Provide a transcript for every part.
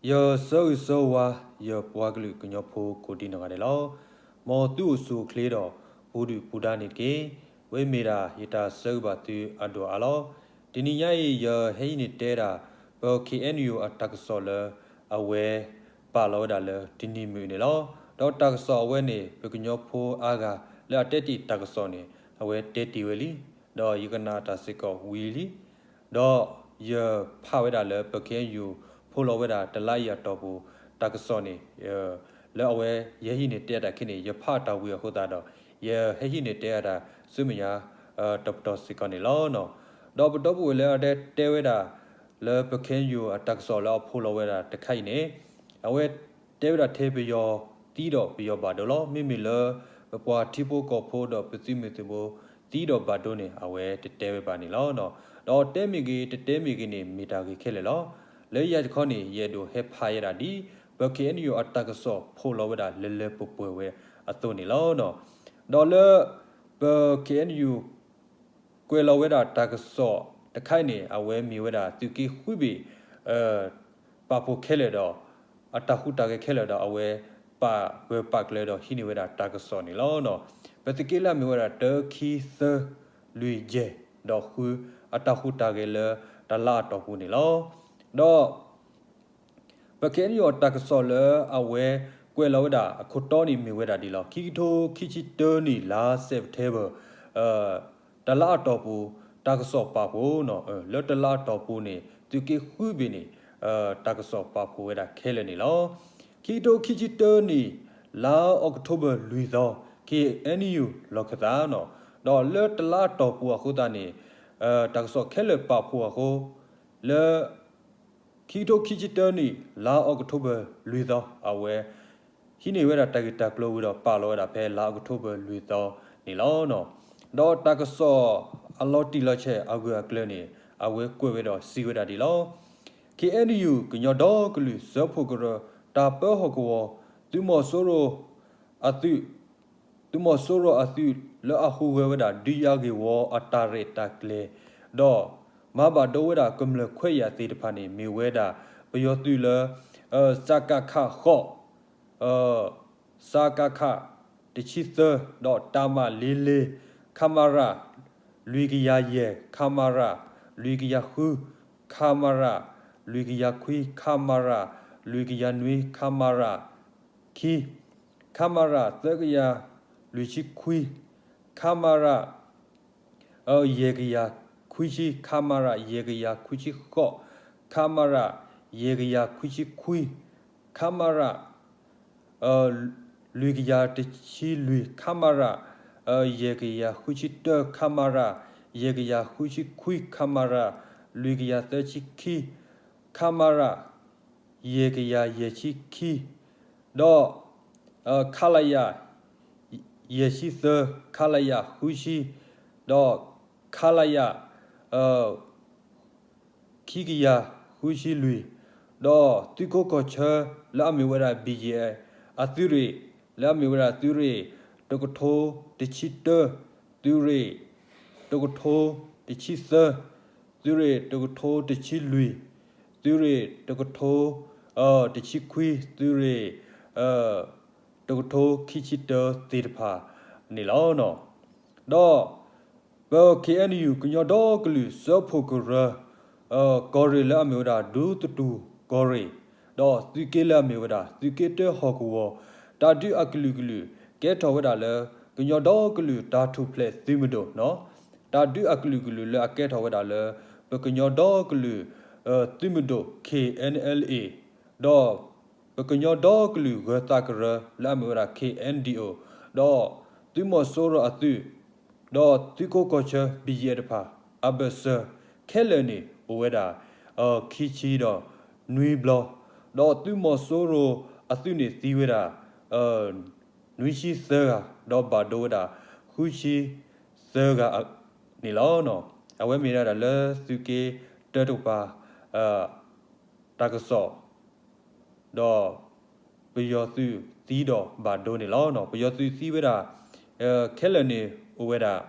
ယဆၢဂ့ၤဆၢဝါ ယပှၤကလုာ်ကညီဖိကိးဒံနီၢ်ဂၤဒဲးလီၤ. မ်သုအိၣ်ဆူၣ်အိၣ်ချ့ဒီး ပူၤဒုၣ်ပူၤဒါန့ၣ်တက့ၢ်. ဝဲမ့ၢ်ဒၣ်ယတၢ်ဆၢဂ့ၤဘၣ်သုအဒိၣ်အါလီၤ. တနံၤညါအံၤ ယဟဲဟံးန့ၢ်တဲဒၣ် ပ ခ့ၣ်အဲၣ်ယူၣ် အတၢ်ကစီၣ်လၢအဝဲပာ်လီၤဝဲဒၣ်လၢတနံၤမုၢ်န့ၣ်လီၤ. ဒီးတၢ်ကစီၣ်အဝဲန့ၣ် ပကညီဖိအါဂၤလၢအတဲတ့ၢ်တၢ်ကစီၣ်န့ၣ် အဝဲတဲတ့ၢ်ဝဲလံ. ဒီးယကနၣ်တၢ်စ့ၢ်ကီးဝံၤလံ. ဒီးယဖးဝဲဒၣ်လၢပ ခ့ၣ်အဲၣ်ယူၣ် ဖိးလီၤဝဲဒၣ်တလါအံၤအတီၢ်ပူၤ တၢ်ကစီၣ်န့ၣ် လၢအဝဲယဟဲဟံးန့ၢ်တဲအတၢ်ခဲန့ၣ် ယဖးတၢ်ဝံၤအဃိသတးဒီး ယဟဲဟံးန့ၢ်တဲအတၢ်ဆူမဲာ်ညါ တပတီၢ်စ့ၢ်ကီးန့ၣ်လီၤ. ဒီးပဒီပုၢ်ဝဲၢ်လၢအတဲဝဲဒၣ် လၢပ ခ့ၣ်အဲၣ်ယူၣ် အတၢ်ကစီၣ်လၢအဖိးလီၤဝဲဒၣ်တခါအံၤန့ၣ် အဝဲတဲဝဲဒၣ်ထဲပယီၤသံဒီးပယီၤဘၣ်ဒိလီၤ. မ့မ့ၢ်လၢ ပပှၤထံဖိကီၢ်ဖိဒီးပသုးမုၢ်သုးဘိသံဒီးဘၣ်ဒိန့ၣ် အဝဲတတဲဝဲဘၣ်န့ၣ်လီၤ. ဒီးတဲမ့ၢ်ဂ့ၤ တတဲမ့ၢ်ဂ့ၤန့ၣ် မ့ၢ်တၢ်ဂ့ၤခဲလၢာ်လီၤ. လၢယၤတခီန့ၣ် ယအဲၣ်ဒိးဟဲဖးယဲဒၣ်ဒ် ပ ခ့ၣ်အဲၣ်ယူၣ် အတၢ်ကစီၣ်ဖိးလီၤဝဲဒၣ်လၢလၢပှဲၤပှဲၤဝဲအသိးန့ၣ်လီၤ. ဒီးလၢ ပ ခ့ၣ်အဲၣ်ယူၣ် ကွဲးလီၤဝဲဒၣ်တၢ်ကစီၣ်တခါအံၤန့ၣ် အဝဲမ့ၢ်ဝဲဒၣ်သုးက့ဃုဘ့ၣ် ပာ်ဖှိၣ်ခဲလၢာ်ဒီး အတၢ်ဟူးတၢ်ဂဲၤခဲလၢာ်ဒီး အဝဲပာ်ဂၢၢ်ပာ်ကျၢၤဒီးဟံးန့ၢ်ဝဲဒၣ်တၢ်ကစီၣ်န့ၣ်လီၤ. ပသုးက့လၢအမ့ၢ်ဝဲဒၣ် တၢ ခံ သၢ လွံၢ် ယဲၢ် ဒီးဃု အတၢ်ဟူးတၢ်ဂဲၤလၢတလါအတီၢ်ပူၤန့ၣ်လီၤ. ဒီး ပ ခ့ၣ်အဲၣ်ယူၣ် အတၢ်ကစီၣ်လၢအဝဲကွဲးလီၤဝဲဒၣ်အခိၣ်တီန့ၣ်မ့ၢ်ဝဲဒၣ်ဒ်လီၤ. ခံကထိခံဆံတၢနံၣ် လါ September တလါအတီၢ်ပူၤ တၢ်ကစီၣ်ပာ်ဖှိၣ် လၢတလါအတီၢ်ပူၤန့ၣ် သုးက့ဃုဘ့ၣ်န့ၣ် တၢ်ကစီၣ်ပာ်ဖှိၣ်ဝဲဒၣ်ခဲလၢာ်န့ၣ်လီၤ. ခံကထိခံဆံတၢနံၣ် လါ October လွံၢ်သီ ခ့ၣ်အဲၣ်ယူၣ် လီၢ်ခၢၣ်သး ဒီးလၢတလါအတီၢ်ပူၤအဃိသတးန့ၣ် တၢ်ကစီၣ်ခဲလၢာ်ပာ်ဖှိၣ်အဃိ လၢ ခံကထိခံဆံတၢနံၣ် လါ October လွံၢ်သီ အဝဲ ဟံးန့ၢ်ဝဲဒၣ်တၢ်ဂ့ၢ်တၢ်ကျိၤဝံၤဒီးပာ်လီၤဝဲဒၣ်ဖဲလါ October လွံၢ်သီန့ၣ်လီၤ. ဒီးတၢ်ကစီၣ်အလီၤတံၢ်လီၤဆဲးအဂၢၢ်အကျၢၤန့ၣ် အဝဲကွဲးဝဲဒီးစံးဝဲဒၣ်ဒ်လီၤ. ခ့ၣ်အဲၣ်ယူၣ် ကညီဒီကလုာ်စၢဖှိၣ်ကရၢ တၢ်ပၢဟီၣ်ကဝီၤ သုးမီၤစိရိၤအသုး သုးမီၤစိရိၤအသုးလၢအဟူးဂဲၤဝဲဒၣ် ဒုးယၤဂ့ၢ်ဝီအတၢ်ရဲၣ်တၢ်ကျဲၤ ဒီးမၤဘၣ်ဒိဝဲဒၣ်ကမျၢၢ်ခွဲးယာ်သ့ၣ်တဖၣ်န့ၣ် မ့ၢ်ဝဲဒၣ် ပယီၤသုးလၢ စကခ ဃိး စကခ တဆံသၢ ဒီး တပ်မ လေးလေး ခမရ လွံၢ်ကယၤယဲၢ် ခမရ လွံၢ်ကယၤဃု ခမရ လွံၢ်ကယၤခွံ ခမရ လွံၢ်ကယၤနွံ ခမရ ခံ ခမရ သၢကယၤလွံၢ်ဆံခွံ ခမရ ယဲၢ်ကယၤခွံဆံ ခမရ ယဲၢ်ကယၤခွံဆံဃိး ခမရ ယဲၢ်ကယၤခွံဆံခွံ ခမရ လွံၢ်ကယၤတဆံလွံၢ် ခမရ ယဲၢ်ကယၤဃုဆံတၢ ခမရ ယဲၢ်ကယၤဃုဆံခွံ ခမရ လွံၢ်ကယၤသၢဆံခံ ခမရ ယဲၢ်ကယၤယဲၢ်ဆံခံ ဒီး ခလရ ယဲၢ်ဆံသၢ ခလရ ဃုဆံ ဒီး ခလရ ခံကယၤဃုဆံလွံၢ် ဒီးသုးခိးကီၢ်ဆၢလၢအမ့ၢ်ဝဲဒၣ် ဘံၣ်ယဲၢ် အသုးရ့ၣ် လၢအမ့ၢ်ဝဲဒၣ်သုးရ့ၣ်တကထိတဆံတၢ သုးရ့ၣ် တကထိတဆံသၢ သုးရ့ၣ်တကထိတဆံလွံၢ် သုးရ့ၣ်တကထိ တဆံခွံ သုးရ့ၣ် တကထိခံဆံတၢသ့ၣ်တဖၣ်န့ၣ်လီၤ. ဒီး ပ ခ့ၣ်အဲၣ်ယူၣ် ကညီဒီကလုာ်စၢဖှိၣ်ကရၢ ကီၢ်ရ့ၣ်လၢအမ့ၢ်ဝဲဒၣ် ဒူသတူၢ်ကီၢ်ရ့ၣ် ဒီးသုးက့လၢအမ့ၢ်ဝဲဒၣ် သုးက့တၢဟီၣ်ကဝီၤ တၢ်ဒုးအကလုာ်ကလုာ် ကဲထီၣ်ဝဲဒၣ်လၢ ကညီဒီကလုာ်တၢ်ထူၣ်ဖျဲးသုးမုၢ်ဒိၣ် တၢ်ဒုးအကလုာ်ကလုာ်လၢအကဲထီၣ်ဝဲဒၣ်လၢ ပကညီဒီကလုာ် သုးမုၢ်ဒိၣ် ခ့ၣ်အဲၣ်အဲၣ်လ်အ့ ဒီး ပကညီဒီကလုာ်ဂၢၤသးကရၢလၢအမ့ၢ်ဝဲဒၣ် ခ့ၣ်အဲၣ်ဒီအိၣ် ဒီးသုးမီၤစိရိၤအသုး ဒီးသုးခိးကီၢ်ဆၢ ဘံၣ်ယဲၢ်တဖၣ် အဘၢၣ်စၢၤခဲလၢာ်န့ၣ် အိၣ်ဝဲဒၣ် ခံဆံဒီးနွံဘျီ, ဒီးသုးမီၤစိရိၤအသုးန့ၣ်သံဝဲဒၣ် နွံဆံသၢဂၤ, ဒီးဘၣ်ဒိဝဲဒၣ် ဃုဆံသၢဂၤန့ၣ်လီၤ. အဝဲမ့ၢ်ဒၣ်လၢသုးက့တၢတကပၤ တၢ်ကစီၣ် ဒီးပယီၤသုးသံဒီးဘၣ်ဒိန့ၣ်လီၤ. ပယီၤသုးသံဝဲဒၣ် ခဲလၢာ်န့ၣ်အိၣ်ဝဲဒၣ်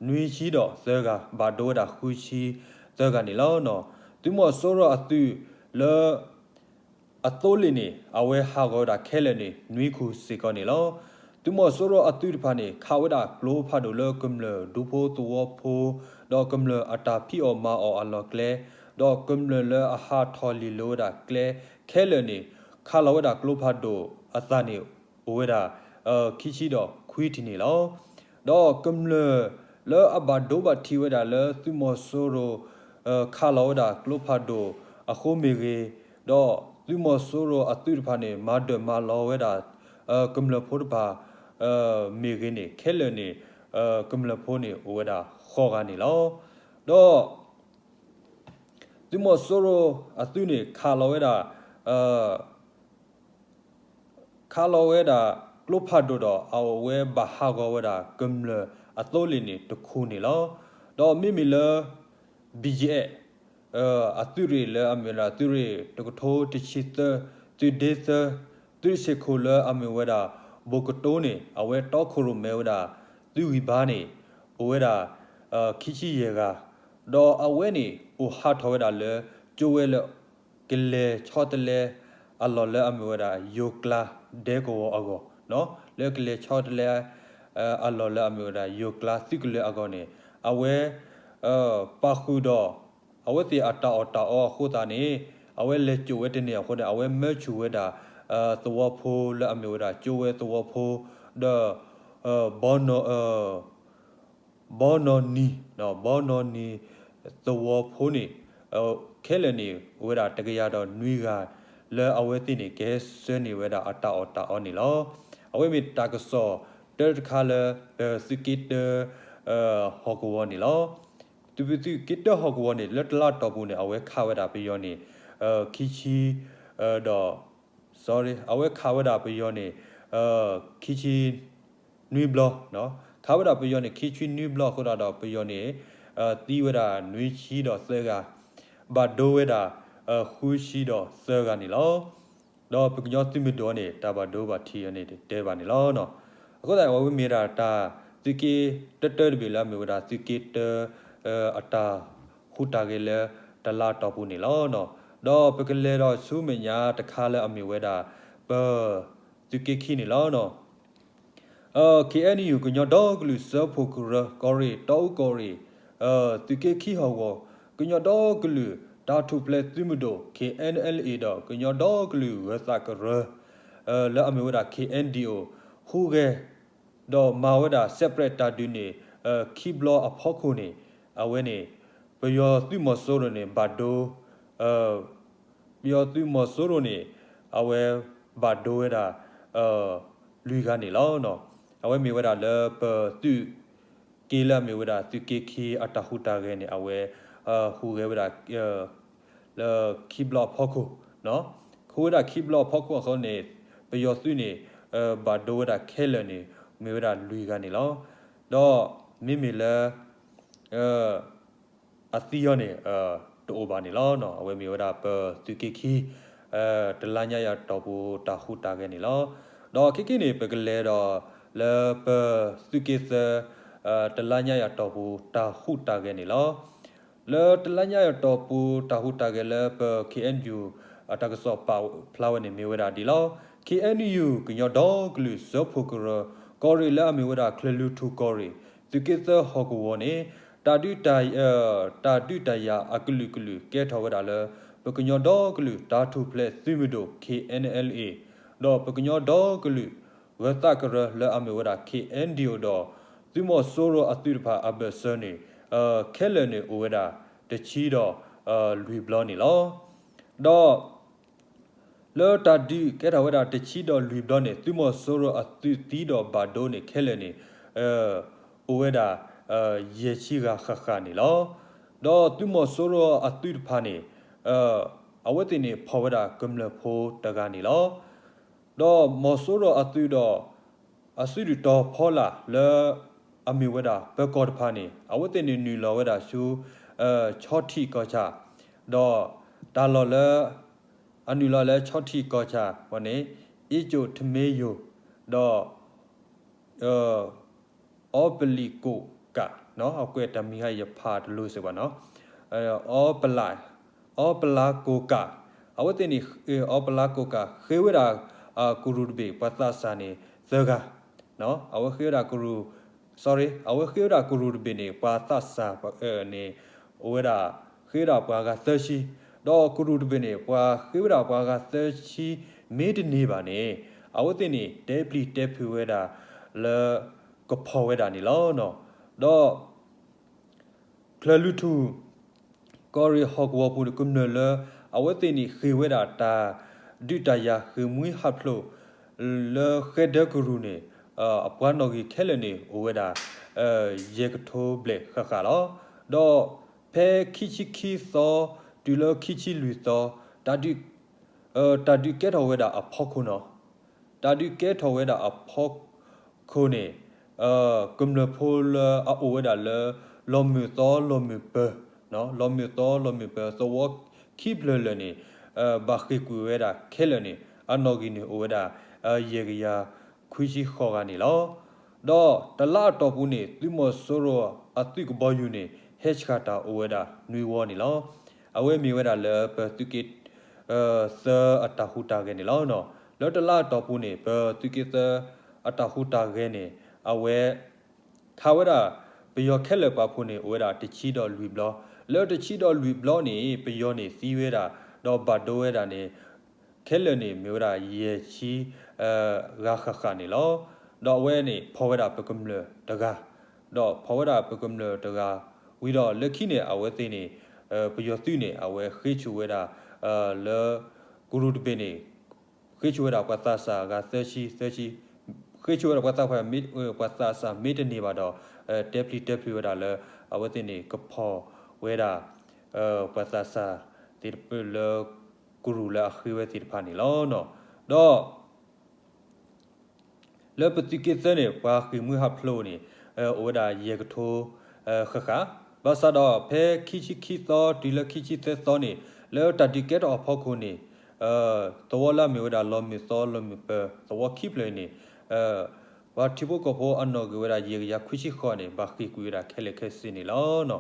နွံဆံဒီးသၢဂၤ, ဘၣ်ဒိဝဲဒၣ်ဃုဆံသၢဂၤန့ၣ်လီၤ. သုးမီၤစိရိၤအသုး လၢ အသိလ့ၣ်န့ၣ် အဝဲဟးဂီၤဝဲဒၣ်ခဲလၢာ်န့ၣ် နွံခိၣ်စ့ၢ်ကီးန့ၣ်လီၤ. သုးမီၤစိရိၤအသုးတဖၣ်န့ၣ် ခးဝဲဒၣ်ကျိဖးဒိၣ်လၢကမျၢၢ်ဒူဖိသဝီဖိ, ဒီးကမျၢၢ်အတၢ်ဖံးအီၣ်မၤအီၣ်အလီၢ်ကျဲ, ဒီးကမျၢၢ်လၢအဟးထီၣ်လံၣ်လိၤဝဲဒၣ်ကျဲခဲလၢာ်န့ၣ် ခးလီၤဝဲဒၣ်ကျိဖးဒိၣ်အသးန့ၣ် အိၣ်ဝဲဒၣ် ခံဆံဒီးခွံထံၣ်န့ၣ်လီၤ. ဒီးကမျၢၢ်လၢအဘၣ်ဒိဘၣ်ထံးဝဲဒၣ်လၢသုးမီၤစိရိၤ ခးလီၤဝဲဒၣ်ကျိဖးဒိၣ်အဃိမ့ၢ်ဂ့ၤ, ဒီးသုးမီၤစိရိၤအသုးတဖၣ်န့ၣ် မၤဒၢၣ်မၤလီၤဝဲဒၣ် ကမျၢၢ်ဖိတဖၣ် မ့ၢ်ဂ့ၤန့ၣ် ခဲလၢာ်န့ၣ် ကမျၢၢ်ဖိန့ၣ်အိၣ်ဝဲဒၣ်ဃိးဂၤန့ၣ်လီၤ. ဒီး သုးမီၤစိရိၤအသုးန့ၣ် ခးလီၤဝဲဒၣ် ခးလီၤဝဲဒၣ်ကျိဖးဒိၣ်ဒီး အဝဲဘၣ်ဟးဂီၤဝဲဒၣ်ကမျၢၢ်အသိလ့ၣ်န့ၣ်တခိၣ်န့ၣ်လီၤ. ဒီးမ့မ့ၢ်လၢ ဘံၣ်ယဲၣ် အသုးရ့ၣ်လၢအမ့ၢ်ဝဲဒၣ်သုးရ့ၣ်တကထိတဆံသၢ သုးဒ့သၢ သုးရ့ၣ်ဆ့ၣ်ခိၣ်လၢအမ့ၢ်ဝဲဒၣ် ဘိၣ်ကတိၤန့ၣ် အဝဲတီခိၣ်ရိၣ်မဲဝဲဒၣ် သုးဂံၢ်ဘါန့ၣ် အိၣ်ဝဲဒၣ် ခံဆံယဲၢ်ဂၤ, ဒီးအဝဲန့ၣ် အိၣ်ဟးထီၣ်ဝဲဒၣ်လၢ ကၠိဝဲလၢ ကလဲၤဆီတလဲ အလီၢ်လၢအမ့ၢ်ဝဲဒၣ် ယိၤကျါဒဲကဝီၤအဂီၢ်, လၢကလဲၤဆီတလဲ အလီၢ်လၢအမ့ၢ်ဝဲဒၣ် ယိၤကျါသုးကလၢၤအဂီၢ်န့ၣ် အဝဲ ပာ်ဃုာ်ဒီး အဝဲသ့ၣ်အတၢ်အီၣ်တၢ်အီအဃိသတးန့ၣ် အဝဲလဲၤကၠိဝဲတန့ၢ်အဃိန့ၣ် အဝဲမၢဆူၣ်ဝဲဒၣ် သဝီဖိလၢအမ့ၢ်ဝဲဒၣ် ကၠိဝဲသဝီဖိ ဒီး ဘီနီၢ် ဘီနီၢ်နံၤ ဘီနီၢ်နံၤသဝီဖိန့ၣ် ခဲလၢာ်န့ၣ် အိၣ်ဝဲဒၣ်တကယၤဒီးနွံဂၤ လၢအဝဲသ့ၣ်န့ၣ် ကဟဲဆှၢန့ၢ်ဝဲဒၣ်အတၢ်အီၣ်တၢ်အီန့ၣ်လီၤ. အဝဲမ့ၢ်တၢ်ကစီၣ်တၢတခါလၢ ပသုးက့တၢ ဟီၣ်ကဝီၤန့ၣ်လီၤ. သုး သုးက့တၢဟီၣ်ကဝီၤန့ၣ် လၢတလါတီၢ်ပူၤန့ၣ် အဝဲခးဝဲဒၣ်ပယီၤန့ၣ် ခံဆံ ဒီး sorry အဝဲခးဝဲဒၣ်ပယီၤန့ၣ် ခံဆံ နွံဘျီ, ခးဝဲဒၣ်ပယီၤန့ၣ် ခံဆံနွံဘျီအဃိသတးဒီး ပယီၤန့ၣ် သံဝဲဒၣ်နွံဆံဒီးသၢဂၤ, ဘၣ်ဒိဝဲဒၣ် ဃုဆံဒီးသၢဂၤန့ၣ်လီၤ. ဒီးပကညီသုးမုၢ်ဒိၣ်န့ၣ် တၢ်ဘၣ်ဒိဘၣ်ထံးအီၤန့ၣ် တတဲဘၣ်န့ၣ်လီၤ. အဃိသတး အဝဲမ့ၢ်ဝဲဒၣ်တၢ်သုးက့တၢတၢတဘ့ၣ်လၢအမ့ၢ်ဝဲဒၣ်သုးက့တၢ အတၢ်ဟူးတၢ်ဂဲၤလၢတလါတီၢ်ပူၤန့ၣ်လီၤ. ဒီးပကလဲၤဒီးဆူမဲာ်ညါတခါလၢအမ့ၢ်ဝဲဒၣ် ပ သုးက့ခံန့ၣ်လီၤ. ခ့ၣ်အဲၣ်ယူၣ် ကညီဒီကလုာ်စၢဖှိၣ်ကရၢ ကီၢ်ရ့ၣ် တီအူကီၢ်ရ့ၣ် သုးက့ခံဟီၣ်ကဝီၤ ကညီဒီကလုာ်တၢ်ထူၣ်ဖျဲးသုးမုၢ်ဒိၣ် ခ့ၣ်အဲၣ်အလ်အ့ ဒီးကညီဒီကလုာ်ဂၢၤသးကရၢ လၢအမ့ၢ်ဝဲဒၣ် ခ့ၣ်အဲၣ်ဒံၣ်အိၣ် ဟူးဂဲၤ ဒီးမၤဝဲဒၣ် separate တၢ်ဒုးန့ၣ် ခံဘျီအဖီခိၣ်န့ၣ် အဝဲန့ၣ် ပယီၤသုးမီၤစိရိၤန့ၣ် ဘၣ်ဒိ ပယီၤသုးမီၤစိရိၤန့ၣ် အဝဲဘၣ်ဒိဝဲဒၣ် လွံၢ်ဂၤန့ၣ်လီၤ. အဝဲမ့ၢ်ဝဲဒၣ်လၢပသုးက့လၢအမ့ၢ်ဝဲဒၣ် သုးက့ခံအတၢ်ဟူးတၢ်ဂဲၤန့ၣ် အဝဲ ဟူးဂဲၤဝဲဒၣ် လၢခံဘျီအဖီခိၣ်, ဟူးဝဲဒၣ်ခံဘျီအဖီခိၣ်အဃိန့ၣ် ပယီၤသုးန့ၣ် ဘၣ်ဒိဝဲဒၣ်ခဲလၢာ်န့ၣ် မ့ၢ်ဝဲဒၣ်လွံၢ်ဂၤန့ၣ်လီၤ. ဒီးမ့မ့ၢ်လၢ အသံအီၤန့ၣ် တအိၣ်ဘၣ်န့ၣ်လီၤ. အဝဲမ့ၢ်ဝဲဒၣ်ပသုးက့ခံ တလါညါယၤတီၢ်ပူၤတၢ်ဟူးတၢ်ဂဲၤန့ၣ်လီၤ. ဒီးခဲကနံၣ်န့ၣ် ပကလဲၤဒီးလၢပသုးက့သၢ တလါညါယၤတီၢ်ပူၤ တၢ်ဟူးတၢ်ဂဲၤန့ၣ်လီၤ. လၢတလါညါယၤတီၢ်ပူၤ တၢ်ဟူးတၢ်ဂဲၤလၢပ ခ့ၣ်အဲၣ်ယူၣ် အတၢ်ကစီၣ်ပာ်ဖျါဝဲန့ၣ် မ့ၢ်ဝဲဒၣ်ဒ်လီၤ. ခ့ၣ်အဲၣ်ယူၣ် ကညီဒီကလုာ်စၢဖှိၣ်ကရၢ ကီၢ်ရ့ၣ်လၢအမ့ၢ်ဝဲဒၣ် ချၢၣ်လွံၢ်ထူၣ်ကီၢ်ရ့ၣ် သုးက့သၢဟီၣ်ကဝီၤန့ၣ် တၢ်ဒုး တၢ်ဒုးတၢ်ယၤအကလုာ်ကလုာ် ကဲထီၣ်ဝဲဒၣ်လၢ ပကညီဒီကလုာ်တၢ်ထူၣ်ဖျဲးသုးမုၢ်ဒိၣ် ခ့ၣ်အဲၣ်အလ်အ့ ဒီးပကညီဒီကလုာ် ဂၢၤသးကရၢလၢအမ့ၢ်ဝဲဒၣ် ခ့ၣ်အဲၣ်ဒံၣ်အိၣ်ဒီး သုးမီၤစိရိၤအသုးတဖၣ်အဘၢၣ်စၢၤန့ၣ် ခဲလၢာ်န့ၣ်အိၣ်ဝဲဒၣ် တဆံဒီး လွံၢ်ဘျီန့ၣ်လီၤ. ဒီး လၢတၢ်ဒုးကဲထီၣ်ဝဲဒၣ်တဆံဒီးလွံၢ်ဘျီန့ၣ် သုးမီၤစိရိၤအသုးသံဒီးဘၣ်ဒိန့ၣ်ခဲလၢာ်န့ၣ် အိၣ်ဝဲဒၣ် ယဲၢ်ဆံဂၤဃၣ်ဃၣ်န့ၣ်လီၤ. ဒီးသုးမီၤစိရိၤအသုးတဖၣ်န့ၣ် အဝဲသ့ၣ်န့ၣ်ဖီၣ်ဝဲဒၣ်ကမျၢၢ်ဖိတဂၤန့ၣ်လီၤ. ဒီးမီၤစိရိၤအသုးဒီး အစုဒုၣ်တီၤဖီလာ်လၢ အမ့ၢ်ဝဲဒၣ်ပၢၤကီၢ်တဖၣ်န့ၣ် အဝဲသ့ၣ်န့ၣ်နုာ်လီၤဝဲဒၣ်ဆူ ဆီထံးကီၢ်ဆၣ် ဒီးတၢ်လီၢ်လၢ အနုာ်လီၤလၢဆီထံးကီၢ်ဆၣ်န့ၣ် အ့ကၠိၣ်ထမ့ယိၣ် ဒီး အီပလံးကိၣ်ကး အကွဲးတၢ်မံၤဟါ ယဖးတလိၤစ့ၢ်ကီးဘၣ်နီၤ အီပလး အီပလးကိၣ်ကး အဝဲသ့ၣ်န့ၣ် အီပလါကိးကး ဃ့ဝဲဒၣ် ကရူၢ်တဘ့ၣ် ပှၤသးစၢ်န့ၣ် သၢဂၤ, အဝဲဃ့ဝဲဒၣ်ကရူၢ် sorry အဝဲဃ့ဝဲဒၣ်ကရူၢ်တဘ့ၣ်န့ၣ် ပှၤသးစၢ်န့ၣ် အိၣ်ဝဲဒၣ် ဃ့ဝဲဒၣ်ပှၤဂၤသၢဆံ, ဒီးကရူၢ်တဘ့ၣ်န့ၣ် ပှၤဃ့ဝဲဒၣ်ပှၤဂၤသၢဆံ မ့ၢ်တန့ၢ်ဘၣ်န့ၣ် အဝဲသ့ၣ်န့ၣ် တဲပျံၤတဲဖုးဝဲဒၣ်လၢ ကဖီၣ်ဝဲဒၣ်န့ၣ်လီၤ. ဒီး ချၢၣ်လွံၢ်ထူၣ် ကီၢ်ရ့ၣ်ဟီၣ်ကဝီၤပူၤန့ၣ် ကမျၢၢ်လၢ အဝဲသ့ၣ်န့ၣ်ဃ့ၢ်ဝဲဒၣ်တၢ်ဒုးတၢ်ယၤဃ့ၢ်မှံဟးဖျိး လၢဃဲဒၢကရူၢ်န့ၣ် အပှၤနီၣ်ဂံၢ်ခဲလၢာ်န့ၣ် အိၣ်ဝဲဒၣ် ယဲၢ်ကထိဘျဲၣ်ဃၣ်ဃၣ်လီၤ. ဒီးဖဲခံဆံခံသီ တုၤလၢခံဆံလွံၢ်သီ တၢ်ဒုး တၢ်ဒုးကဲထီၣ်ဝဲဒၣ်အဖီခိၣ်နီၤ တၢ်ဒုးကဲထီၣ်ဝဲဒၣ်အဖီခိၣ်န့ၣ် ကမျၢၢ်ဖိလၢအအိၣ်ဝဲဒၣ်လၢ လီၢ်မုၢ်သီလီၢ်မုၢ်ပၢၤ, လီၢ်မုၢ်သီလီၢ်မုၢ်ပၢၤ သဝီခံဖျၢၣ်လၢာ်န့ၣ် ဘၣ်ဃ့ၢ်ကွံာ်ဝဲဒၣ်ခဲလၢာ်န့ၣ် အနီၣ်ဂံၢ်န့ၣ်အိၣ်ဝဲဒၣ် ယဲၢ်ကယၤခွံဆံဃိးဂၤန့ၣ်လီၤ. ဒီးတလါအတီၢ်ပူၤန့ၣ် သုးမီၤစိရိၤအသုးကဘီယူၤန့ၣ် ဟဲဆှၣ်တၢ်အိၣ်ဝဲဒၣ်နွံဝီန့ၣ်လီၤ. အဝဲမ့ၢ်ဝဲဒၣ်လၢပသုးက့ သၢအတၢ်ဟူးတၢ်ဂဲၤန့ၣ်လီၤ. လၢတလါအတီၢ်ပူၤန့ၣ် ပသုးက့သၢအတၢ်ဟူးတၢ်ဂဲၤန့ၣ် အဝဲ ခးဝဲဒၣ် ပယီၤခဲလၢာ်ပာ်ဖှိၣ်န့ၣ် အိၣ်ဝဲဒၣ်တဆံဒီးလွံၢ်ဘျီ, လၢတဆံဒီးလွံၢ်ဘျီန့ၣ် ပယီၤန့ၣ်သံဝဲဒၣ် ဒီးဘၣ်ဒိဝဲဒၣ်န့ၣ် ခဲလၢာ်န့ၣ်မ့ၢ်ဝဲဒၣ်ယဲၢ်ဆံ ဂၤဃၣ်ဃၣ်န့ၣ်လီၤ. ဒီးအဝဲန့ၣ်ဖီၣ်ဝဲဒၣ်ပကမျၢၢ်တဂၤ, ဒီးဖီၣ်ဝဲဒၣ်ပကမျၢၢ်တဂၤ ဝံၤဒီးလၢခံန့ၣ် အဝဲသ့ၣ်န့ၣ် ပယီၤသုးန့ၣ် အဝဲဃ့ဆူၣ်ဝဲဒၣ် လၢ ကရူၢ်တဘ့ၣ်န့ၣ် ဃ့ဆူၣ်ဝဲဒၣ်ပှၤသးစၢ်ဂၤသၢဆံ သၢဆံ, ဃ့ဆူၣ်ဝဲဒၣ်ပှၤသး ပှၤသးစၢ်မ့ၢ်တန့ၢ်ဘၣ်ဒီး တဲပျံၤတဲဖုးဝဲဒၣ်လၢ အဝဲသ့ၣ်န့ၣ်ကဖီၣ်ဝဲဒၣ် ပှၤသးစၢ်သ့ၣ်တဖၣ်လၢ ကရူၢ်လၢအဃ့ဝဲသ့ၣ်တဖၣ်န့ၣ်လီၤ. ဒီး လၢပသုးက့သၢန့ၣ် ပှၤဃ့ၢ်မှံဟးဖျိးန့ၣ် အိၣ်ဝဲဒၣ်ယဲၢ်ကထိ ဃၣ်ဃၣ်, ဘၣ်ဆၣ်ဒီးဖဲခံဆံခံသီတုၤလၢခံဆံသၢသီန့ၣ် လၢတၢ်ဒုးကဲထီၣ်အဖီခိၣ်န့ၣ် သဝီလၢအမ့ၢ်ဝဲဒၣ်လီၢ်မုၢ်သီလီၢ်မုၢ်ပၢၤ သဝီခံဖျၢၣ်အံၤန့ၣ် ပှၤထံဖိကီၢ်ဖိအနီၣ်ဂံၢ်ဝဲဒၣ်ယဲၢ်ကယၤခွံဆံဃိးန့ၣ် ဘၣ်ဃ့ၢ်ကွံာ်ဝဲဒၣ်ခဲလၢာ်ခဲဆ့န့ၣ်လီၤ.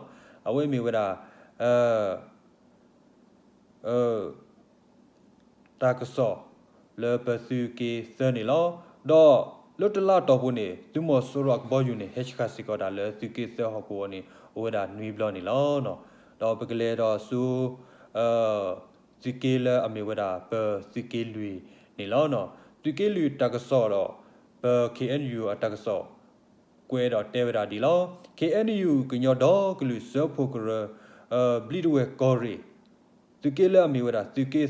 အဝဲမ့ၢ်ဝဲဒၣ် တၢ်ကစီၣ်လၢပသုးက့သၢန့ၣ်လီၤ. ဒီးလၢတလါအတီၢ်ပူၤန့ၣ် သုးမီၤစိရိၤအကဘီယူၤန့ၣ် ဟဲဆှၣ်စ့ၢ်ကီးတၢ်လၢသုးက့သၢဟီၣ်ကဝီၤန့ၣ် အိၣ်ဝဲဒၣ်နွံဘျီန့ၣ်လီၤ. ဒီးပကလဲၤဒီးဆူ သုးက့လၢအမ့ၢ်ဝဲဒၣ်ပသုးက့လွံၢ်န့ၣ်လီၤ. သုးက့လွံၢ်တၢ်ကစီၣ်ဒီး ပ ခ့ၣ်အဲၣ်ယူၣ် အတၢ်ကစီၣ် ကွဲးဒီးတဲဝဲဒၣ်ဒ်လီၤ. ခ့ၣ်အဲၣ်ယူၣ် ကညီဒီကလုာ်စၢဖှိၣ်ကရၢ ဘျံးတဝဲၢ်ကီၢ်ရ့ၣ် သုးက့လၢအမ့ၢ်ဝဲဒၣ် သုးက့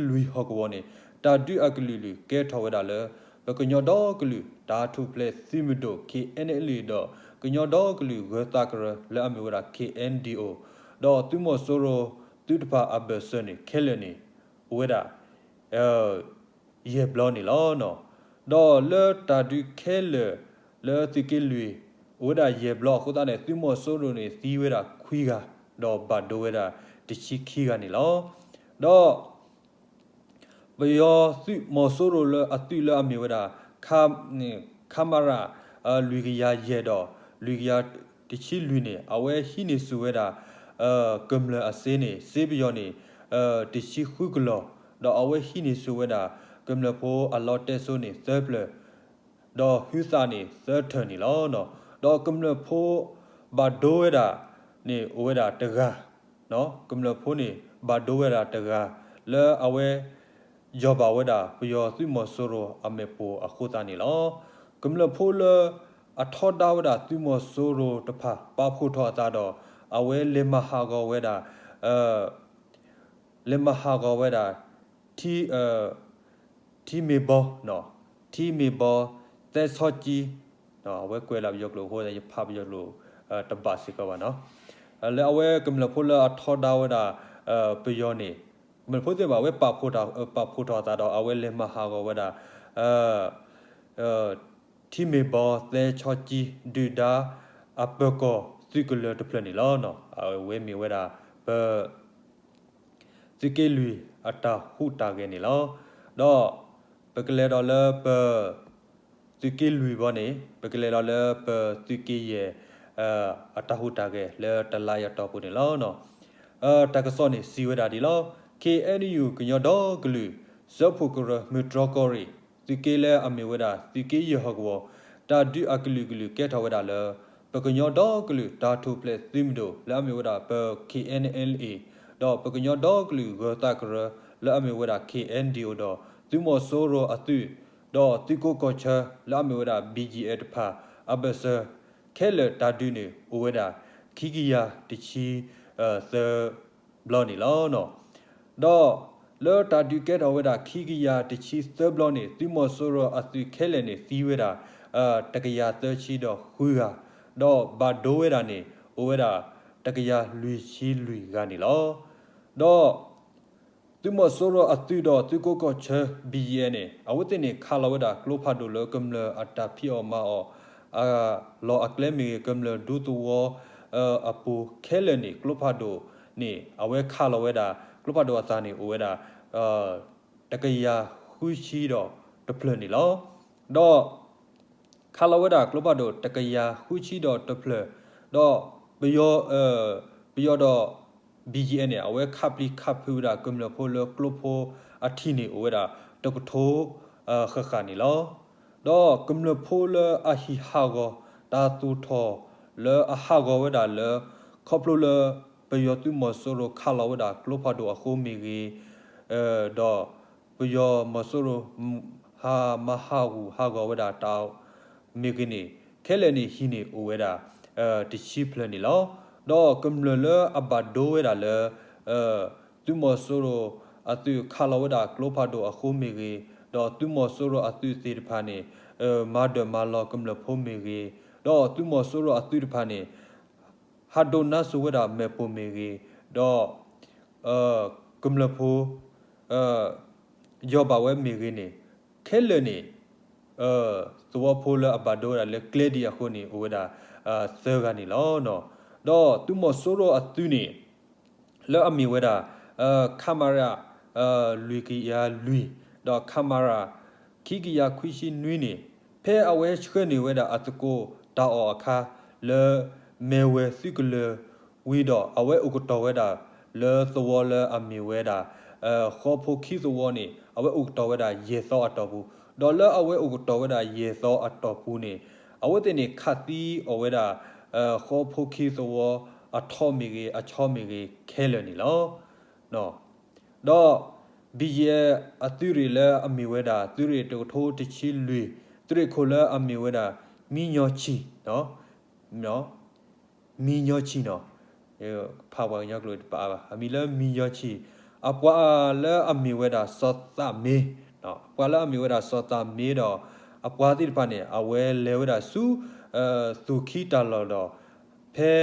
လွံၢ်ဟီၣ်ကဝီၤန့ၣ် တၢ်ဒုးအကလုာ်ကလုာ်ကဲထီၣ်ဝဲဒၣ်လၢ ပကညီဒီကလုာ်တၢ်ထူၣ်ဖျဲးသုးမုၢ်ဒိၣ် ခ့ၣ်အဲၣ်ယူၣ် ဒီး ကညီဒီကလုာ်ဂၢၤသးကရၢလၢအမ့ၢ်ဝဲဒၣ် ခ့ၣ်အဲၣ်ဒီးအိၣ် ဒီးသုးမီၤစိရိၤသုးတဖၣ်အဘၢၣ်စၢၤန့ၣ် ခဲလၢာ်န့ၣ် အိၣ်ဝဲဒၣ် ယဲၢ်ဘျီန့ၣ်လီၤ. ဒီးလၢတၢ်ဒုးခဲလၢာ်လၢသုးက့လွံၢ် အိၣ်ဝဲဒၣ်ယဲၢ်ဘျီအဃိသတးန့ၣ် သုးမီၤစိရိၤန့ၣ်သံဝဲဒၣ်ခွံဂၤ ဒီးဘၣ်ဒိဝဲဒၣ်တဆံခံဂၤန့ၣ်လီၤ. ဒီး ပယီၤသုးမီၤစိရိၤလၢအသုးလၢအမ့ၢ်ဝဲဒၣ် ခမရ လွံၢ်ကယၤယဲၢ်ဒီး လွံၢ်ကယၤတဆံလွံၢ်န့ၣ် အဝဲဟံးန့ၢ်ဆူၣ်ဝဲဒၣ် ကမျၢၢ်အစ့န့ၣ် စ့ပယီၤန့ၣ် တဆံဃုကလီၢ် ဒီးအဝဲဟံးန့ၢ်ဆူၣ်ဝဲဒၣ် ကမျၢၢ်ဖိအလီတဲစိန့ၣ်သၢဖျၢၣ် ဒီးဟုသးန့ၣ်သၢထၢၣ်န့ၣ်လီၤ. ဒီးကမျၢၢ်ဖိဘၣ်ဒိဝဲဒၣ်န့ၣ်အိၣ်ဝဲဒၣ်တဂၤ ကမျၢၢ်ဖိန့ၣ် ဘၣ်ဒိဝဲဒၣ်တဂၤ လၢအဝဲ ယီၢ်ဘၣ်ဝဲဒၣ် ပယီၤသုးမီၤစိရိၤအမဲာ်ပိၢ်အဃိသတးန့ၣ်လီၤ. ကမျၢၢ်ဖိလၢအထီဒါဝဲဒၣ်သုးမီၤစိရိၤတဖၣ် ပာ်ဖှိၣ်ထီၣ်အသးဒီး အဝဲလဲၤမၤဟးဂီၤဝဲဒၣ် လဲၤမၤဟးဂီၤဝဲဒၣ် ထံ ထံမ့ၢ်ဘီ ထံမ့ၢ်ဘီ သဲဆီကံ အဝဲကွဲးလၢပယီၤကျိာ်အဃိ ယဖးပယီၤကျိာ်တဘၣ်စ့ၢ်ကီးဘၣ်နီၤ. လၢအဝဲကမျၢၢ်ဖိလၢအထီဒါဝဲဒၣ် ပယီၤန့ၣ် ကမျၢၢ်ဖိသ့ၣ်တဖၣ် အဝဲပာ်ဖှိၣ်ထီၣ် ပာ်ဖှိၣ်ထီၣ်အသးဒီး အဝဲလဲၤမၤဟးဂီၤဝဲဒၣ် ထံမ့ၢ်ဘီသဲဆီကံ ဒုၣ်ဒါအပၢၤကီၢ်သုးကလၢၤတဖျၢၣ်န့ၣ်လီၤ. အဝဲမ့ၢ်ဝဲဒၣ် ပ သုးက့လွံၢ်အတၢ်ဟူးတၢ်ဂဲၤန့ၣ်လီၤ. ဒီးပကလဲၤဒီးလၢပ သုးက့လွံၢ်ဘီန့ၣ် ပကလဲၤဒီးလၢပသုးက့ယဲၢ် အတၢ်ဟူးတၢ်ဂဲၤလၢတလါအံၤအတီၢ်ပူၤန့ၣ်လီၤ. တၢ်ကစီၣ်န့ၣ်စံးဝဲဒၣ်ဒ်လီၤ. ခ့ၣ်အဲၣ်ယူၣ် ကညီဒီကလုာ် စၢဖှိၣ်ကရၢ မုၢ်တြီၢ်ကီၢ်ရ့ၣ် သုးက့လၢအမ့ၢ်ဝဲဒၣ် သုးက့ယဲၢ်ဟီၣ်ကဝီၤ တၢ်ဒုးအကလုာ်ကလုာ်ကဲထီၣ်ဝဲဒၣ်လၢ ပကညီဒီကလုာ်တၢ်ထူၣ်ဖျဲးသုးမုၢ်ဒိၣ်လၢအမ့ၢ်ဝဲဒၣ် ပ ခ့ၣ်အဲၣ်အဲၣ်အ့ ဒီးပကညီဒီကလုာ်ဂၢၤသးကရၢလၢအမ့ၢ်ဝဲဒၣ် ခ့ၣ်အဲၣ်ဒီအိၣ် ဒီးသုးမီၤစိရိၤအသုး ဒီးသုးကိးကီၢ်ဆၢလၢအမ့ၢ်ဝဲဒၣ် ဘံၣ်ယံၣ်အဲၣ် တဖၣ် အဘၢၣ်စၢၤ ခဲလၢာ်တၢ်ဒုးန့ၣ် အိၣ်ဝဲဒၣ် ခံကယၤတဆံ သၢ ဘျီန့ၣ်လီၤ. ဒီးလၢတၢ်ဒုးကဲထီၣ်ဝဲဒၣ် ခံကယၤတဆံသၢဘျီန့ၣ် သုးမီၤစိရိၤအသုးခဲလၢာ်န့ၣ် သံဝဲဒၣ် တကယၤသၢဆံဒီးဃုဂၤ, ဒီးဘၣ်ဒိဝဲဒၣ်န့ၣ် အိၣ်ဝဲဒၣ် တကယၤလွံၢ်ဆံလွံၢ်ဂၤန့ၣ်လီၤ. ဒီး သုးမီၤစိရိၤအသုးဒီးသုးကိးကီၢ်ဆၢ ဘံၣ်ယံၣ်အဲၣ်န့ၣ် အဝဲသ့ၣ်န့ၣ် ခးလီၤဝဲဒၣ်ကျိဖးဒိၣ်လၢကမျၢၢ်အတၢ်ဖံးအီၣ်မၤအီၣ် အလီၢ်အကျဲမ့ၢ်ဂ့ၤ, ကမျၢၢ်ဒူသဝီ အပူၤခဲလၢာ်န့ၣ် ကျိဖးဒိၣ်န့ၣ် အဝဲခးလီၤဝဲဒၣ် ကျိဖးဒိၣ်အသးန့ၣ် အိၣ်ဝဲဒၣ် တကယၤဃုဆံဒီးတဖျၢၣ်န့ၣ်လီၤ. ဒီး ခးလီၤဝဲဒၣ်ကျိဖးဒိၣ် တကယၤဃုဆံဒီးတဖျၢၣ်, ဒီးပယီၤ ပယီၤဒီး ဘံၣ်ယံၣ်အဲၣ်န့ၣ် အဝဲခးပျံၤခးဖုးဝဲဒၣ်ကမျၢၢ်ဖိလၢကျိဖိအထံးန့ၣ် အိၣ်ဝဲဒၣ် တကထိ ဃၣ်ဃၣ်န့ၣ်လီၤ. ဒီးကမျၢၢ်ဖိလၢအဟံၣ်ဟးဂီၤ တၢ်သူၣ်ထီၣ်လၢအဟးဂီၤဝဲဒၣ်လၢ ခီဖျိလၢ ပယီၤသုးမီၤစိရိၤခးလီၤဝဲဒၣ်ကျိဖးဒိၣ်အဃိမ့ၢ်ဂ့ၤ, ဒီးပယီၤမီၤစိရိၤ ဟးမၤဟးဂူာ်ဟးဂီၤဝဲဒၣ်တၢ်မ့ၢ်ဂ့ၤန့ၣ် ခဲလၢာ်န့ၣ်ဟံၣ်န့ၣ်အိၣ်ဝဲဒၣ် တဆံဖျၢၣ်န့ၣ်လီၤ. ဒီးကမျၢၢ်လၢအဘၣ်ဒိဝဲဒၣ်လၢ သုးမီၤစိရိၤအသုးခးလီၤဝဲဒၣ်ကျိဖးဒိၣ်အဃိမ့ၢ်ဂ့ၤ, ဒီးသုးမီၤစိရိၤအသုးသ့ၣ်တဖၣ်န့ၣ် မၤဒၢၣ်မၤလီၤကမျၢၢ်ဖိမ့ၢ်ဂ့ၤ, ဒီးသုးမီၤစိရိၤအသုးတဖၣ်န့ၣ် ဟးဒိးနါစိၤဝဲဒၣ်မ့ၣ်ပိၢ်မ့ၢ်ဂ့ၤ, ဒီး ကမျၢၢ်ဖိ ယီၢ်ဘၣ်ဝဲမ့ၢ်ဂ့ၤန့ၣ် ခဲလၢာ်န့ၣ် သဝီဖိလၢအဘၣ်ဒိဝဲဒၣ်လၢကျဲဒ်အံၤအဃိန့ၣ် အိၣ်ဝဲဒၣ် သၢဂၤန့ၣ်လီၤ. ဒီးသုးမီၤစိရိၤအသုးန့ၣ် လၢအမ့ၢ်ဝဲဒၣ် ခမရ လွံၢ်ကယၤလွံၢ် ဒီး ခမရ ခံကယၤခွံဆံနွံန့ၣ် ဖဲအဝဲဆှၢန့ၢ်ဝဲဒၣ်အသကိးတၢ်အီၣ်အခါ လၢမဲၢ်ဝဲၢ်သုးကလၢၤဝံၤဒီး အဝဲအိၣ်ကတီၤဝဲဒၣ်လၢသဝီလၢအမ့ၢ်ဝဲဒၣ် ဃီဖိခံသဝီန့ၣ် အဝဲအိၣ်ကတီၤဝဲဒၣ်ယဲၢ်သီအတီၢ်ပူၤ, ဒီးလၢအဝဲအိၣ်ကတီၤဝဲဒၣ်ယဲၢ်သီအတီၢ်ပူၤန့ၣ် အဝဲသ့ၣ်န့ၣ်ခးသံအီၤဝဲဒၣ် ဃီဖိခံသဝီအထီမ့ၢ်ဂ့ၤ အဆီမ့ၢ်ဂ့ၤခဲလၢာ်န့ၣ်လီၤ. ဒီး ဘံၣ်ယံၣ်အဲၣ် အသုးရ့ၣ်လၢအမ့ၢ်ဝဲဒၣ် သုးရ့ၣ်တကထိတဆံလွံၢ် သုးရ့ၣ်ခိၣ်လၢအမ့ၢ်ဝဲဒၣ် မံညီဆံၣ် မံညီဆံၣ်နီၤ ဖးပှၤကညီကျိာ်တပာ်အါဘၣ် အမံၤလၢမံညီဆံၣ် အပှၤလၢအမ့ၢ်ဝဲဒၣ်စီၤသးမ့ အပှၤလၢအမ့ၢ်ဝဲဒၣ်စီၤသးမ့ဒီး အပှၤသ့ၣ်တဖၣ်န့ၣ် အဝဲလဲၤဝဲဒၣ်ဆူ သူၣ်ခံတၢ်လီၢ်ဒီး ဖဲ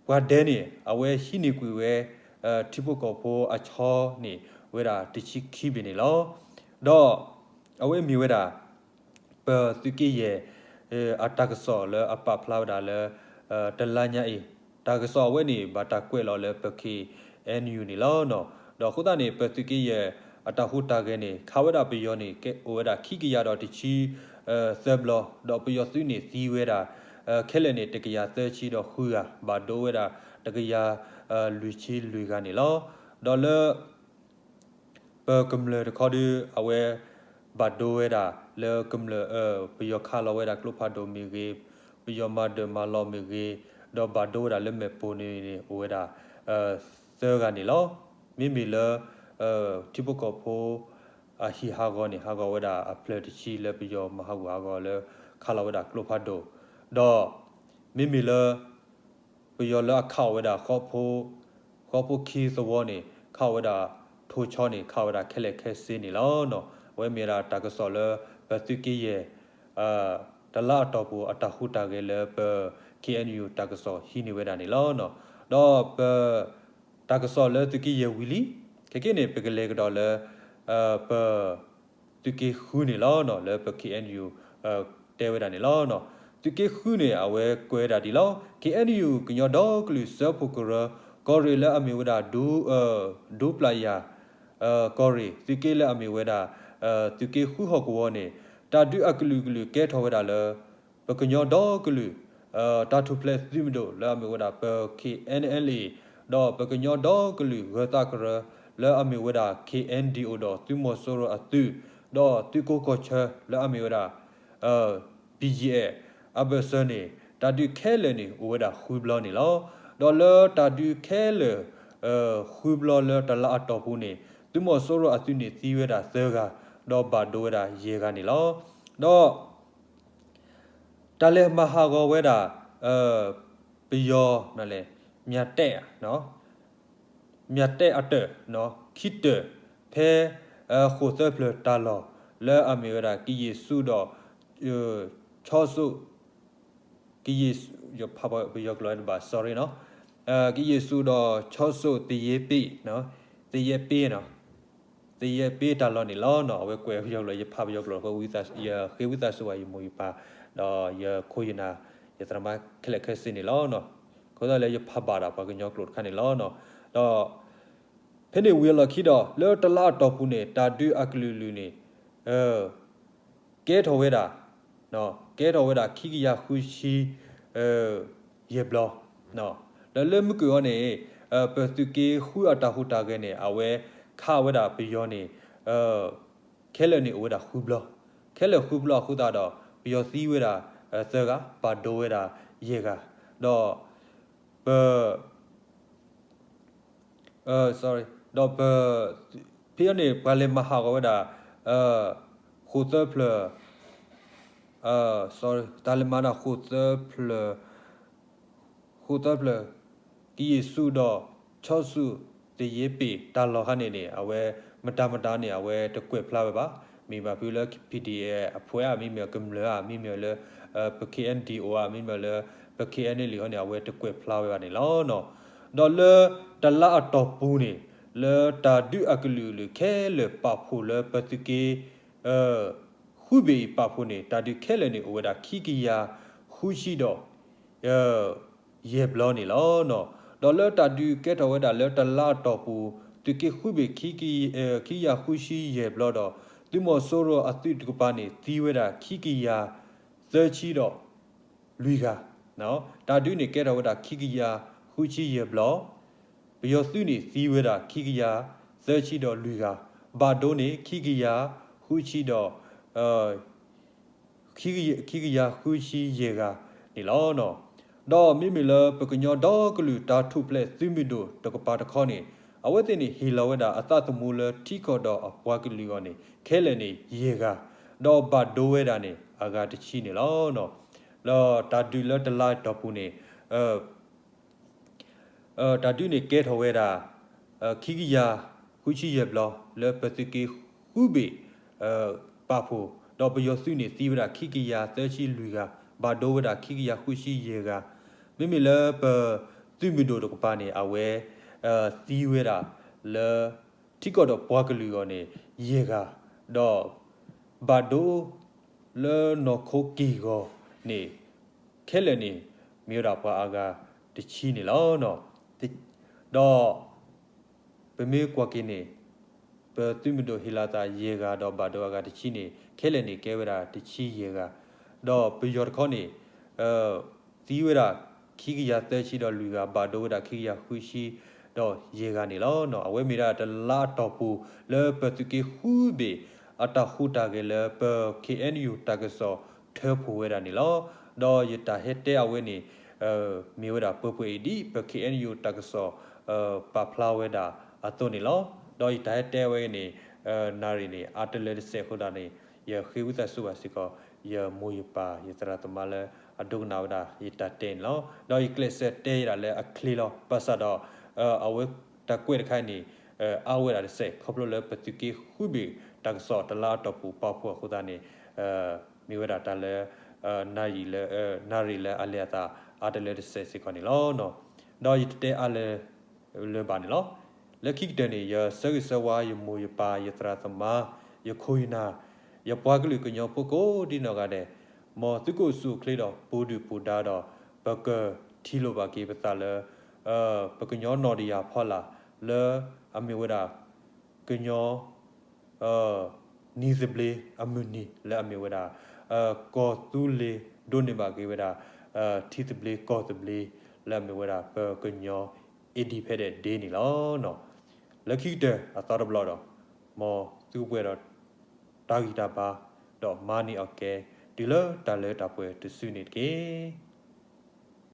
ပှၤဒဲန့ၣ် အဝဲဟံးန့ၢ်ကွံာ်ဝဲ ထံဖိကီၢ်ဖိအဆီန့ၣ် ဝဲဒၣ်တဆံခံဘ့ၣ်န့ၣ်လီၤ. ဒီး အဝဲမ့ၢ်ဝဲဒၣ် ပသုးက့ယဲၢ် အတၢ်ကစီၣ်လၢအပာ်ဖျါဝဲဒၣ်လၢ တလါညါအံၤ တၢ်ကစီၣ်အဝဲန့ၣ် ဘၣ်တၢ်ကွဲးလီၤလၢပ ခ့ၣ်အဲၣ်ယူၣ် န့ၣ်လီၤ. ဒီးအဃိသတးန့ၣ် ပသုးက့ယဲၢ်အတၢ်ဟူးတၢ်ဂဲၤန့ၣ် ခးဝဲဒၣ်ပယီၤန့ၣ် ကအိၣ်ဝဲဒၣ်ခံကယၤဒီးတဆံ သၢဘျီ ဒီးပယီၤသုးန့ၣ်သံဝဲဒၣ် ခဲလၢာ်န့ၣ် တကယၤသၢဆံဒီးဃုဂၤ ဘၣ်ဒိဝဲဒၣ် တကယၤ လွံၢ်ဆံလွံၢ်ဂၤန့ၣ်လီၤ. ဒီးလၢ ပကမျၢၢ်တခီဒု အဝဲ ဘၣ်ဒိဝဲဒၣ်လၢကမျၢၢ် ပယီၤခးလီၤဝဲဒၣ်ကျိဖးဒိၣ်မ့ၢ်ဂ့ၤ, ပယီၤမၤဒၢၣ်မၤလီၤမ့ၢ်ဂ့ၤ, ဒီးဘၣ်ဒိဝဲဒၣ်လၢမဲၣ်ပိၢ်န့ၣ်န့ၣ် အိၣ်ဝဲဒၣ် သၢဂၤန့ၣ်လီၤ. မ့မ့ၢ်လၢ ထံဖိကီၢ်ဖိ အဟံၣ်ဟးဂီၤန့ၣ် ဟးဂီၤဝဲဒၣ်အဖျၢၣ်တဆံလၢပယီၤမၤဟးဂူာ်ဟးဂီၤလၢ ခးလီၤဝဲဒၣ်ကျိဖးဒိၣ်, ဒီး မ့မ့ၢ်လၢ ပယီၤလၢအခးအီၤဝဲဒၣ် ဃီဖိခံသဝီန့ၣ် ခးအီၤဝဲဒၣ်ထိၣ်ဆီန့ၣ် ခးဝဲဒၣ်ခဲလၢာ်ခဲဆ့န့ၣ်လီၤ. အဝဲမ့ၢ်ဝဲဒၣ်တၢ်ကစီၣ်လၢ ပသုးက့ယဲၢ် တလါအတီၢ်ပူၤအတၢ်ဟူးတၢ်ဂဲၤလၢပ ခ့ၣ်အဲၣ်ယူၣ် တၢ်ကစီၣ်ဟံးန့ၢ်ဝဲဒၣ်န့ၣ်လီၤ. ဒီးပ တၢ်ကစီၣ်လၢသုးက့ယဲၢ်ဝံၤလံ, ခဲကနံၣ်န့ၣ် ပကလဲၤကဒီးလၢ ပ သုးက့ဃုန့ၣ်လီၤ. လၢပ ခ့ၣ်အဲၣ်ယူၣ် တဲဝဲဒၣ်န့ၣ်လီၤ. သုးက့ဃုန့ၣ် အဝဲကွဲးဒၣ်ဒ်လီၤ. ခ့ၣ်အဲၣ်ယူၣ် ကညီဒီကလုာ်စၢဖှိၣ်ကရၢ ကီၢ်ရ့ၣ်လၢအမ့ၢ်ဝဲဒၣ် ဒူ ဒူပျၢ်ယၢ် ကီၢ်ရ့ၣ် သုးက့လၢအမ့ၢ်ဝဲဒၣ် သုးက့ဃုဟီၣ်ကဝီၤန့ၣ် တၢ်ဒုးအကလုာ်ကလုာ်ကဲထီၣ်ဝဲဒၣ်လၢ ပကညီဒီကလုာ် တၢ်ထူၣ်ဖျဲးသုးမုၢ်ဒိၣ်လၢအမ့ၢ်ဝဲဒၣ် ပ ခ့ၣ်အဲၣ်အဲၣ်အ့ ဒီးပကညီဒီကလုာ်ဂၢၤသးကရၢ လၢအမ့ၢ်ဝဲဒၣ် ခ့ၣ်အဲၣ်ယူၣ် ဒီးသုးမီၤစိရိၤအသုး, ဒီးသုးခိးကီၢ်ဆၢလၢအမ့ၢ်ဝဲဒၣ် ဘံၣ်ယဲၢ် အဘၢၣ်စၢၤန့ၣ် တၢ်ဒုးခဲလၢာ်န့ၣ် အိၣ်ဝဲဒၣ်ဃုဘျီန့ၣ်လီၤ. ဒီးလၢတၢ်ဒုးခဲလၢာ် ဃုဘျီလၢတလါအတီၢ်ပူၤန့ၣ် သုးမီၤစိရိၤအသုးန့ၣ် သံဝဲဒၣ်သၢဂၤ, ဒီးဘၣ်ဒိဝဲဒၣ်ယဲၢ်ဂၤန့ၣ်လီၤ. ဒီး တၢ်လဲၤမၤဟးဂီၤဝဲဒၣ် ပယီၤ မၠးတဲၣ် မၠးတဲၣ်အတၢၢ် ခံတၢၢ် ဖဲ ဃိၣ်သၢဖျၢၣ်တၢ်လီၢ် လၢအမ့ၢ်ဝဲဒၣ် ကယ့ၣ်စူးဒီး ဆီဆိၣ် ကယ့ၣ်စူး ပယီၤကျိာ်တဘၣ် sorry နီၤ, ကယ့ၣ်စူးဒီးဆီဆိၣ်သယဲပ့, သယဲပ့ သယဲပ့တၢ်လီၢ်န့ၣ်လီၤနီၤ. အဝဲကွဲးပယီၤကျိာ် ယဖးပယီၤကျိာ် ယဃ့ဝံသးစူၤဝဲ ယမိၢ်ယပၢ် ဒီးယခိၣ်ယနၢ် ယသရၣ်သမါခဲလၢာ်ခဲဆ့န့ၣ်လီၤနီၤ. အဃိသတးလၢယဖးဘၣ်ဒၣ်ပှၤကညီကျိာ်တခါန့ၣ်လီၤနီၤ. ဒီး ဖဲန့ၣ်ဝံၤအလီၢ်ခံဒီး လၢတလါအတီၢ်ပူၤန့ၣ် တၢ်ဒုးအကလုာ်ကလုာ်န့ၣ် ကဲထီၣ်ဝဲဒၣ် ကဲထီၣ်ဝဲဒၣ်ခံကယၤဃုဆံ ယဲၢ်ဘျီ, ဒီးလၢမုၢ်ကွံာ်အီၤန့ၣ် ပသုးက့ဃုအတၢ်ဟူးတၢ်ဂဲၤန့ၣ် အဝဲခးဝဲဒၣ်ပယီၤန့ၣ် ခဲလၢာ်န့ၣ်အိၣ်ဝဲဒၣ်ဃုဘျီ, ခဲလၢာ်ဃုဘျီအဃိသတးဒီး ပယီၤသံဝဲဒၣ် သၢဂၤ ဘၣ်ဒိဝဲဒၣ်ယဲၢ်ဂၤ, ဒီး ပ sorry ဒီးပ ဖဲအံၤန့ၣ် ပှၤလဲၤမၤဟးဂီၤဝဲဒၣ် ဃိၣ်သၢဖျၢၣ် sorry တၢ်လဲၤမၤဒၣ်ဃိၣ်သၢဖျၢၣ် ဃိၣ်သၢဖျၢၣ် ကယ့ၣ်စူးဒီး ဆီဆိၣ်သယဲပ့ၣ်တၢ်လီၢ်ခါန့ၣ်န့ၣ် အဝဲ မတၤမတၤန့ၣ် အဝဲတကွဲးဖျါဝဲဘၣ်. မ့ၢ်ဘၣ်ဖုလၢ P D F အဖှဲးဧါ မ့မ့ၢ်ကမျၢၢ်ဧါ မ့မ့ၢ်လၢ ပ K N D O ဧါ မ့မ့ၢ်လၢ ပ K N L A ဟီန့ၣ် အဝဲတကွဲးဖျါဝဲဘၣ်န့ၣ်လီၤ. ဒီးလၢတလါအတီၢ်ပူၤန့ၣ် လၢတၢ်ဒုးအကလုာ်ကလုာ်ခဲလၢာ်ပာ်ဖှိၣ်လၢပသုးက့ ဃုဘ့ၣ်အံၤပာ်ဖှိၣ်န့ၣ် တၢ်ဒုးခဲလၢာ်န့ၣ် အိၣ်ဝဲဒၣ်ခံကယၤဃုဆံဒီး ယဲၢ်ဘျီန့ၣ်လီၤ. ဒီးလၢတၢ်ဒုးကဲထီၣ်ဝဲဒၣ်လၢတလါအတီၢ်ပူၤ သုးက့ဃုဘ့ၣ် ခံကယၤဃုဆံယဲၢ်ဘျီဒီး သုးမီၤစိရိၤအသုးတကပၤန့ၣ် သံဝဲဒၣ်ခံကယၤသၢဆံဒီးလွံၢ်ဂၤ, တၢ်ဒုးန့ၣ်ကဲထီၣ်ဝဲဒၣ်ခံကယၤဃုဆံယဲၢ်ဘျီ, ပယီၤသုးန့ၣ်သံဝဲဒၣ်ခံကယၤသၢဆံဒီးလွံၢ်ဂၤ, ဘၣ်ဒိန့ၣ် ခံကယၤဃုဆံဒီး ခံကယၤဃုဆံယဲၢ်ဂၤန့ၣ်လီၤ. ဒီးမ့မ့ၢ်လၢပကညီဒီကလုာ်တၢ်ထူၣ်ဖျဲးသုးမုၢ်ဒိၣ်တကပၤတခီန့ၣ် အဝဲသ့ၣ်န့ၣ်ဟ့ၣ်လီၤဝဲဒၣ်အသးသမူလၢထံကီၢ်ဒီးအပှၤကလုာ်အဂီၢ်န့ၣ် ခဲလၢာ်န့ၣ်ယဲၢ်ဂၤ, ဒီးဘၣ်ဒိဝဲဒၣ်န့ၣ်အဂၤတဆံန့ၣ်လီၤ. ဒီးတၢ်ဒုးလၢတလါအတီၢ်ပူၤန့ၣ် တၢ်ဒုးန့ၣ်ကဲထီၣ်ဝဲဒၣ် ခံကယၤဃုဆံယဲၢ်ဘျီ လၢပသုးက့ဃုဘ့ၣ် ပာ်ဖှိၣ်, ဒီးပယီၤသုးန့ၣ်သံဝဲဒၣ်ခံကယၤသၢဆံလွံၢ်ဂၤ, ဘၣ်ဒိဝဲဒၣ်ခံကယၤဃုဆံယဲၢ်ဂၤ, မ့မ့ၢ်လၢပသုးမုၢ်ဒိၣ်တကပၤန့ၣ် အဝဲ သံဝဲဒၣ်လၢ ထံကီၢ်ဒီးပှၤကလုာ်အဂီၢ်န့ၣ် ယဲၢ်ဂၤ, ဒီး ဘၣ်ဒိ လၢနီၢ်ခိက့ၢ်ဂီၤန့ၣ် ခဲလၢာ်န့ၣ် မ့ၢ်ဝဲဒၣ်ပှၤအဂၤတဆံန့ၣ်လီၤ. ဒီး ပမ့ၢ်ကွၢ်က့ၤန့ၣ် ပသုးမုၢ်ဒိၣ်ဟ့ၣ်လီၤသးယဲၢ်ဂၤ ဒီးဘၣ်ဒိအဂၤတဆံန့ၣ် ခဲလၢာ်န့ၣ်ကဲဝဲဒၣ်တဆံယဲၢ်ဂၤ, ဒီးပယီၤတခီန့ၣ် သံဝဲဒၣ်ခံကယၤသၢဆံဒီးလွံၢ်ဂၤ, ဘၣ်ဒိဝဲဒၣ်ခံကယၤဃုဆံဒီးယဲၢ်ဂၤန့ၣ်လီၤ. အဝဲမ့ၢ်ဒၣ်တလါအတီၢ်ပူၤ လၢပသုးက့ဃုဘ့ၣ်အတၢ်ဟူးတၢ်ဂဲၤလၢပ K N U တၢ်ကစီၣ်ထၢဖှိၣ်ဝဲဒၣ်န့ၣ်လီၤ. ဒီးယတၢ်ဟဲတဲအဝဲန့ၣ် မ့ၢ်ဝဲဒၣ်ပှဲၤပှဲၤအံၤဒ်ပ K N U တၢ်ကစီၣ် ပာ်ဖျါဝဲဒၣ်အသိးန့ၣ်လီၤ. ဒီးယတၢ်ဟဲတဲအဝဲန့ၣ် နၣ်ရံၣ်န့ၣ် အါတလၢတစဲးအဃိသတးန့ၣ် ယဃ့ဝံသးစူၤဘၣ်စ့ၢ်ကီး ယမိၢ်ယပၢ် ယသရၣ်သမါလၢအဒိကနၣ်ဝဲဒၣ်ယတၢ်တဲန့ၣ်လီၤ. ဒီးယကျဲးစၢးတဲယဒၣ်လၢအချ့လီၤ. ဘၣ်ဆၣ်ဒီး အဝဲတၢ်ကွဲးတခါအံၤန့ၣ် အါဝဲဒၣ်တစဲး ခီဖျိလၢပသုးက့ဃုဘ့ၣ်တၢ်ကစီၣ်တလါအတီၢ်ပူၤပာ်ဖှိၣ်အဃိသတးန့ၣ် မ့ၢ်ဝဲဒၣ်တၢ်လၢ နၣ်ရံၣ်လၢ နၣ်ရံၣ်လၢအလဲၤအသးအါတလၢတစဲးစ့ၢ်ကီးန့ၣ်လီၤ. ဒီးယတတဲအါလၢ လၢၤဘၣ်န့ၣ်လီၤ. လၢခံကတၢၢ်န့ၣ် ယဆၢဂ့ၤဆၢဝါယမိၢ်ယပၢ် ယသရၣ်သမါ ယခိၣ်ယနၢ် ယပှၤကလုာ်ကညီဖိကိးဒ်နီၢ်ဂၤဒဲး, မ်သုကအိၣ်ဆူၣ်အိၣ်ချ့ဒီးပူၤဒုၣ်ပူၤဒါဒီး ပကထံၣ်လိာ်ဘၣ်က့ၤပသးလၢ ပကညီနီၢ်တယၢ်ဖီလာ် လၢအမ့ၢ်ဝဲဒၣ် ကညီ နံၤသဘျ့အမုၢ်နံၤ လၢအမ့ၢ်ဝဲဒၣ် ကီၢ်သူလ့ၤဒိးန့ၢ်ဘၣ်က့ၤဝဲဒၣ် ထံသဘျ့ကီၢ်သဘျ့ လၢအမ့ၢ်ဝဲဒၣ်ပကညီ Independence Day န့ၣ်လီၤ. လၢခံကတၢၢ်အသီတဘျီဒီး မ်သုကပှဲၤဒီးတၢ်ဂံၢ်တၢ်ဘါ ဒီးမၤန့ၢ်အီၣ်ကဲ တုၤလၢတၢ်လၢတၢ်ပှဲၤတစုန့ၣ်တက့ၢ်.